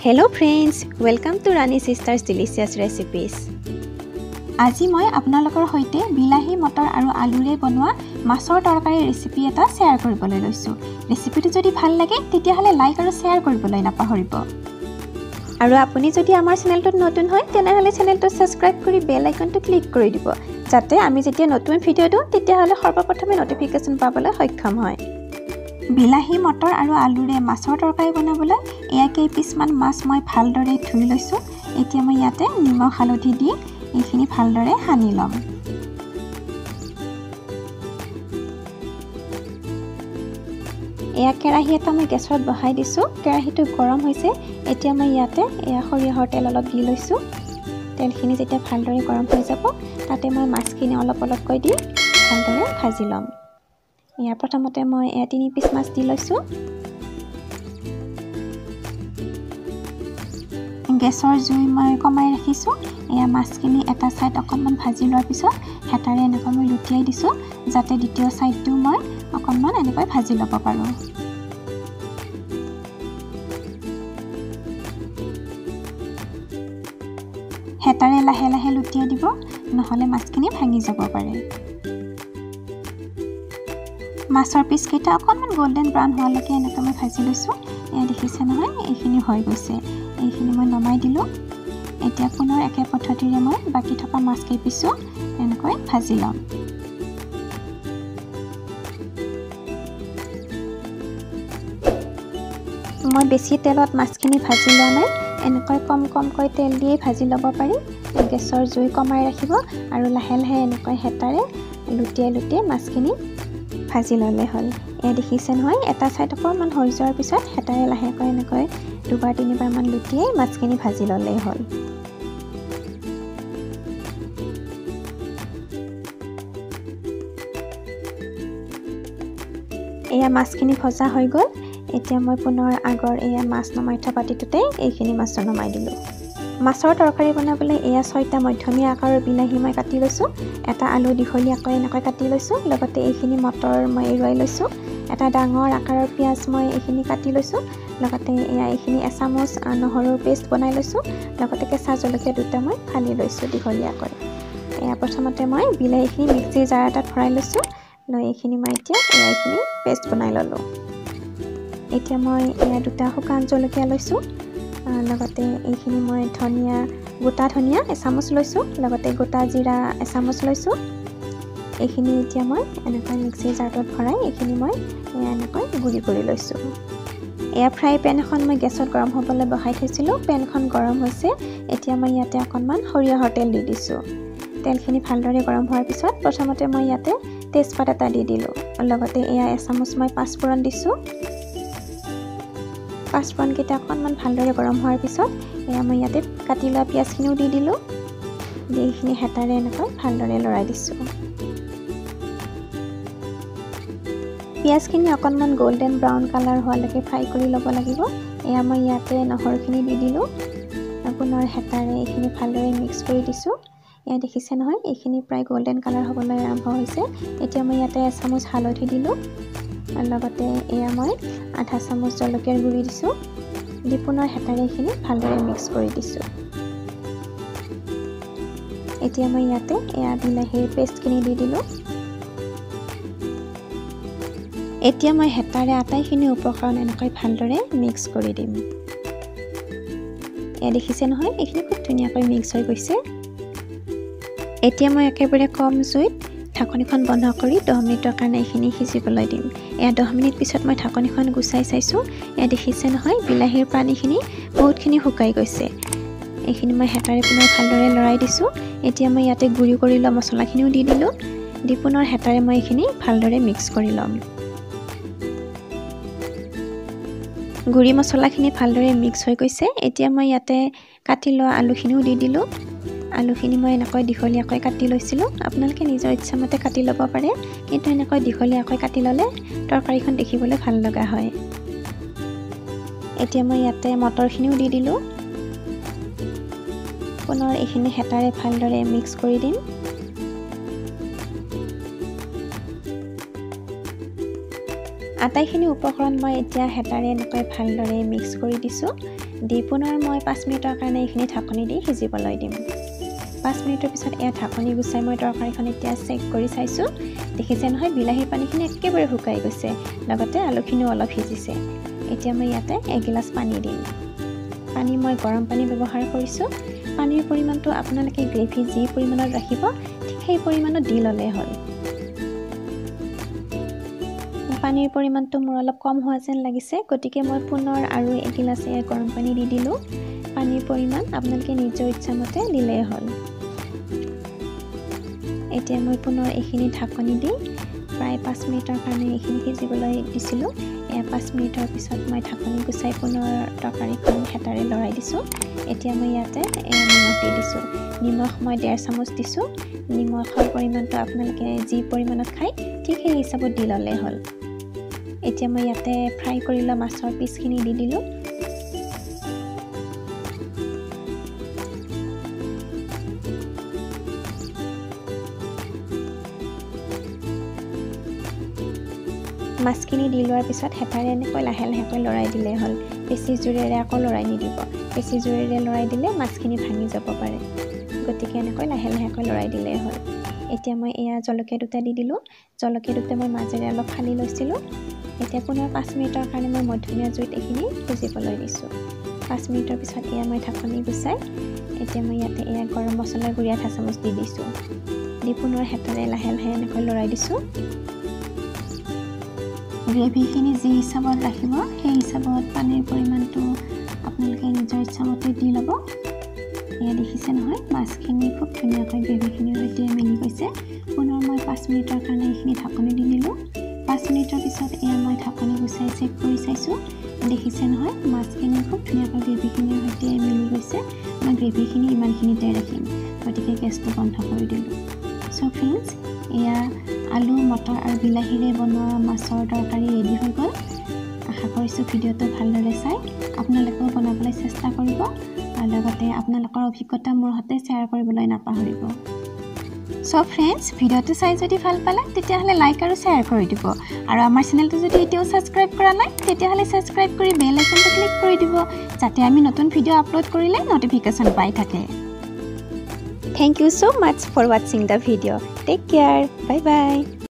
Hello friends, welcome to Rani Sisters Delicious Recipes. আজি মই আপোনালোকৰ সৈতে বিলাহী মটৰ আৰু আলুৰে বনোৱা মাছৰ তৰকাৰীৰ ৰেচিপি এটা শ্বেয়াৰ কৰিবলৈ লৈছোঁ। ৰেচিপিটো যদি ভাল লাগে তেতিয়াহ'লে লাইক আৰু শ্বেয়াৰ কৰিবলৈ নাপাহৰিব। আৰু আপুনি যদি আমাৰ চেনেলটোত নতুন হয় তেনেহ'লে চেনেলটো ছাবস্ক্ৰাইব কৰি বেল আইকনটো ক্লিক কৰি দিব, যাতে আমি যেতিয়া নতুন ভিডিঅ' দিওঁ তেতিয়াহ'লে সৰ্বপ্ৰথমে ন'টিফিকেশ্যন পাবলৈ সক্ষম হয়। বিলাহী মটৰ আৰু আলুৰে মাছৰ তৰকাৰী বনাবলৈ এয়া কেইপিছমান মাছ মই ভালদৰে ধুই লৈছোঁ। এতিয়া মই ইয়াতে নিমখ হালধি দি এইখিনি ভালদৰে সানি ল'ম। এয়া কেৰাহী এটা মই গেছত বহাই দিছোঁ। কেৰাহীটো গৰম হৈছে। এতিয়া মই ইয়াতে এয়া সৰিয়হৰ তেল অলপ দি লৈছোঁ। তেলখিনি যেতিয়া ভালদৰে গৰম হৈ যাব তাতে মই মাছখিনি অলপ অলপকৈ দি ভালদৰে ভাজি ল'ম। ইয়াৰ প্ৰথমতে মই এয়া 3 পিচ মাছ দি লৈছোঁ। গেছৰ জুই মই কমাই ৰাখিছোঁ। এয়া মাছখিনি এটা ছাইড অকণমান ভাজি লোৱাৰ পিছত হেতাৰে এনেকৈ মই লুটিয়াই দিছোঁ, যাতে দ্বিতীয় ছাইডটো মই অকণমান এনেকৈ ভাজি ল'ব পাৰোঁ। হেতাৰে লাহে লাহে লুটিয়াই দিব, নহ'লে মাছখিনি ভাঙি যাব পাৰে। মাছৰ পিচকেইটা অকণমান গল্ডেন ব্ৰাউন হোৱালৈকে এনেকৈ মই ভাজি লৈছোঁ। এয়া দেখিছে নহয়, এইখিনি হৈ গৈছে। এইখিনি মই নমাই দিলোঁ। এতিয়া পুনৰ একে পদ্ধতিৰে মই বাকী থকা মাছ কেইপিচো এনেকৈ ভাজি ল'ম। মই বেছি তেলত মাছখিনি ভাজি লোৱা নাই, এনেকৈ কম কমকৈ তেল দিয়েই ভাজি ল'ব পাৰি। গেছৰ জুই কমাই ৰাখিব আৰু লাহে লাহে এনেকৈ হেতাৰে লুটিয়াই লুটিয়াই মাছখিনি ভাজি ল'লে হ'ল। এয়া দেখিছে নহয়, এটা ছাইড অকণমান হৈ যোৱাৰ পিছত হেতাৰে লাহেকৈ এনেকৈ দুবাৰ তিনিবাৰমান লুটিয়াই মাছখিনি ভাজি ল'লেই হ'ল। এয়া মাছখিনি ভজা হৈ গ'ল। এতিয়া মই পুনৰ আগৰ এয়া মাছ নমাই থোৱা বাতিটোতে এইখিনি মাছ নমাই দিলোঁ। মাছৰ তৰকাৰী বনাবলৈ এয়া 6টা মধ্যমীয়া আকাৰৰ বিলাহী মই কাটি লৈছোঁ। এটা আলু দীঘলীয়াকৈ এনেকৈ কাটি লৈছোঁ। লগতে এইখিনি মটৰ মই এৰুৱাই লৈছোঁ। এটা ডাঙৰ আকাৰৰ পিঁয়াজ মই এইখিনি কাটি লৈছোঁ। লগতে এয়া এইখিনি এচামুচ নহৰুৰ পেষ্ট বনাই লৈছোঁ। লগতে কেঁচা জলকীয়া 2টা মই ফালি লৈছোঁ দীঘলীয়াকৈ। এয়া প্ৰথমতে মই বিলাহীখিনি মিক্সিৰ জাৰ এটাত ভৰাই লৈছোঁ। লৈ এইখিনি মই এতিয়া এয়া এইখিনি পেষ্ট বনাই ল'লোঁ। এতিয়া মই এয়া 2টা শুকান জলকীয়া লৈছোঁ। লগতে এইখিনি মই ধনিয়া, গোটা ধনিয়া এচামুচ লৈছোঁ। লগতে গোটা জিৰা এচামুচ লৈছোঁ। এইখিনি এতিয়া মই এনেকৈ মিক্সিৰ জাৰটোত ভৰাই এইখিনি মই এনেকৈ গুড়ি কৰি লৈছোঁ। এয়া ফ্ৰাই পেন এখন মই গেছত গৰম হ'বলৈ বহাই থৈছিলোঁ। পেনখন গৰম হৈছে। এতিয়া মই ইয়াতে অকণমান সৰিয়হৰ তেল দি দিছোঁ। তেলখিনি ভালদৰে গৰম হোৱাৰ পিছত প্ৰথমতে মই ইয়াতে তেজপাত এটা দি দিলোঁ। লগতে এয়া এচামুচ মই পাঁচফোৰণ দিছোঁ। পাঁচফোৰণকেইটা অকণমান ভালদৰে গৰম হোৱাৰ পিছত এয়া মই ইয়াতে কাটি লোৱা পিঁয়াজখিনিও দি দিলোঁ। দি এইখিনি হেতাৰে এনেকৈ ভালদৰে লৰাই দিছোঁ। পিঁয়াজখিনি অকণমান গল্ডেন ব্ৰাউন কালাৰ হোৱালৈকে ফ্ৰাই কৰি ল'ব লাগিব। এয়া মই ইয়াতে নহৰুখিনি দি দিলোঁ। পুনৰ হেতাৰে এইখিনি ভালদৰে মিক্স কৰি দিছোঁ। এয়া দেখিছে নহয়, এইখিনি প্ৰায় গল্ডেন কালাৰ হ'বলৈ আৰম্ভ হৈছে। এতিয়া মই ইয়াতে এচামুচ হালধি দিলোঁ। লগতে এয়া মই আধা চামুচ জলকীয়াৰ গুড়ি দিছোঁ। দি পুনৰ হেতাৰে এইখিনি ভালদৰে মিক্স কৰি দিছোঁ। এতিয়া মই ইয়াতে এয়া বিলাহীৰ পেষ্টখিনি দি দিলোঁ। এতিয়া মই হেতাৰে আটাইখিনি উপকৰণ এনেকৈ ভালদৰে মিক্স কৰি দিম। এয়া দেখিছে নহয়, এইখিনি খুব ধুনীয়াকৈ মিক্স হৈ গৈছে। এতিয়া মই একেবাৰে কম জুইত ঢাকনিখন বন্ধ কৰি 10 মিনিটৰ কাৰণে এইখিনি সিজিবলৈ দিম। এয়া 10 মিনিট পিছত মই ঢাকনিখন গুচাই চাইছোঁ। এয়া দেখিছে নহয়, বিলাহীৰ পানীখিনি বহুতখিনি শুকাই গৈছে। এইখিনি মই হেতাৰে পুনৰ ভালদৰে লৰাই দিছোঁ। এতিয়া মই ইয়াতে গুড়ি কৰি লোৱা মছলাখিনিও দি দিলোঁ। দি পুনৰ হেতাৰে মই এইখিনি ভালদৰে মিক্স কৰি ল'ম। গুড়ি মছলাখিনি ভালদৰে মিক্স হৈ গৈছে। এতিয়া মই ইয়াতে কাটি লোৱা আলুখিনিও দি দিলোঁ। আলুখিনি মই এনেকৈ দীঘলীয়াকৈ কাটি লৈছিলোঁ। আপোনালোকে নিজৰ ইচ্ছামতে কাটি ল'ব পাৰে, কিন্তু এনেকৈ দীঘলীয়াকৈ কাটি ল'লে তৰকাৰীখন দেখিবলৈ ভাল লগা হয়। এতিয়া মই ইয়াতে মটৰখিনিও দি দিলোঁ। পুনৰ এইখিনি হেতাৰে ভালদৰে মিক্স কৰি দিম। আটাইখিনি উপকৰণ মই এতিয়া হেতাৰে এনেকৈ ভালদৰে মিক্স কৰি দিছোঁ। দি পুনৰ মই 5 মিনিটৰ কাৰণে এইখিনি ঢাকনি দি সিজিবলৈ দিম। 5 মিনিটৰ পিছত এয়া ঢাকনি গুচাই মই তৰকাৰীখন এতিয়া চেক কৰি চাইছোঁ। দেখিছে নহয়, বিলাহীৰ পানীখিনি একেবাৰে শুকাই গৈছে, লগতে আলুখিনিও অলপ সিজিছে। এতিয়া মই ইয়াতে এগিলাচ পানী দিম। পানী মই গৰম পানী ব্যৱহাৰ কৰিছোঁ। পানীৰ পৰিমাণটো আপোনালোকে গ্ৰেভি যি পৰিমাণত ৰাখিব ঠিক সেই পৰিমাণত দি ল'লেই হ'ল। পানীৰ পৰিমাণটো মোৰ অলপ কম হোৱা যেন লাগিছে, গতিকে মই পুনৰ আৰু এগিলাচ গৰম পানী দি দিলোঁ। পানীৰ পৰিমাণ আপোনালোকে নিজৰ ইচ্ছামতে দিলেই হ'ল। এতিয়া মই পুনৰ এইখিনি ঢাকনি দি প্ৰায় 5 মিনিটৰ কাৰণে এইখিনি সিজিবলৈ দিছিলোঁ। এয়া 5 মিনিটৰ পিছত মই ঢাকনি গুচাই পুনৰ তৰকাৰীখন হেতাৰে লৰাই দিছোঁ। এতিয়া মই ইয়াতে নিমখ দি দিছোঁ। নিমখ মই 1.5 চামুচ দিছোঁ। নিমখৰ পৰিমাণটো আপোনালোকে যি পৰিমাণত খায় ঠিক সেই হিচাপত দি ল'লেই হ'ল। এতিয়া মই ইয়াতে ফ্ৰাই কৰি লোৱা মাছৰ পিচখিনি দি দিলোঁ। মাছখিনি দি লোৱাৰ পিছত হেতাৰে এনেকৈ লাহে লাহেকৈ লৰাই দিলেই হ'ল। বেছি জোৰেৰে আকৌ লৰাই নিদিব, বেছি জোৰেৰে লৰাই দিলে মাছখিনি ভাঙি যাব পাৰে, গতিকে এনেকৈ লাহে লাহেকৈ লৰাই দিলেই হ'ল। এতিয়া মই এয়া জলকীয়া দুটা দি দিলোঁ। জলকীয়া দুটা মই মাজেৰে অলপ ফালি লৈছিলোঁ। এতিয়া পুনৰ 5 মিনিটৰ কাৰণে মই মধ্যমীয়া জুইত এইখিনি সিজিবলৈ দিছোঁ। 5 মিনিটৰ পিছত এয়া মই ঢাকনি গুচাই এতিয়া মই ইয়াতে এয়া গৰম মছলাৰ গুড়ি 1/2 চামুচ দি দিছোঁ। দি পুনৰ হেতাৰে লাহে লাহে এনেকৈ লৰাই দিছোঁ। গ্ৰেভিখিনি যি হিচাপত ৰাখিব সেই হিচাপত পানীৰ পৰিমাণটো আপোনালোকে নিজৰ ইচ্ছামতে দি ল'ব। এয়া দেখিছে নহয়, মাছখিনি খুব ধুনীয়াকৈ গ্ৰেভিখিনিৰ সৈতে মিলি গৈছে। পুনৰ মই 5 মিনিটৰ কাৰণে এইখিনি ঢাকনি দি দিলোঁ। 5 মিনিটৰ পিছত এয়া মই ঢাকনি গুচাই চেক কৰি চাইছোঁ। দেখিছে নহয়, মাছখিনি খুব ধুনীয়াকৈ গ্ৰেভিখিনিৰ সৈতে মিলি গৈছে। মই গ্ৰেভিখিনি ইমানখিনিতে ৰাখিম, গতিকে গেছটো বন্ধ কৰি দিলোঁ। চ' ফ্ৰেণ্ডছ, এয়া আলু, মটৰ আৰু বিলাহীৰে বনোৱা মাছৰ তৰকাৰী ৰেডি হৈ গ'ল। আশা কৰিছোঁ ভিডিঅ'টো ভালদৰে চাই আপোনালোকেও বনাবলৈ চেষ্টা কৰিব আৰু লগতে আপোনালোকৰ অভিজ্ঞতা মোৰ সৈতে শ্বেয়াৰ কৰিবলৈ নাপাহৰিব। চ' ফ্ৰেণ্ডছ, ভিডিঅ'টো চাই যদি ভাল পালে তেতিয়াহ'লে লাইক আৰু শ্বেয়াৰ কৰি দিব আৰু আমাৰ চেনেলটো যদি এতিয়াও ছাবস্ক্ৰাইব কৰা নাই তেতিয়াহ'লে ছাবস্ক্ৰাইব কৰি বেল আইকনটো ক্লিক কৰি দিব, যাতে আমি নতুন ভিডিঅ' আপলোড কৰিলে ন'টিফিকেশ্যন পাই থাকে। Thank you so much for watching the video. Take care. Bye bye.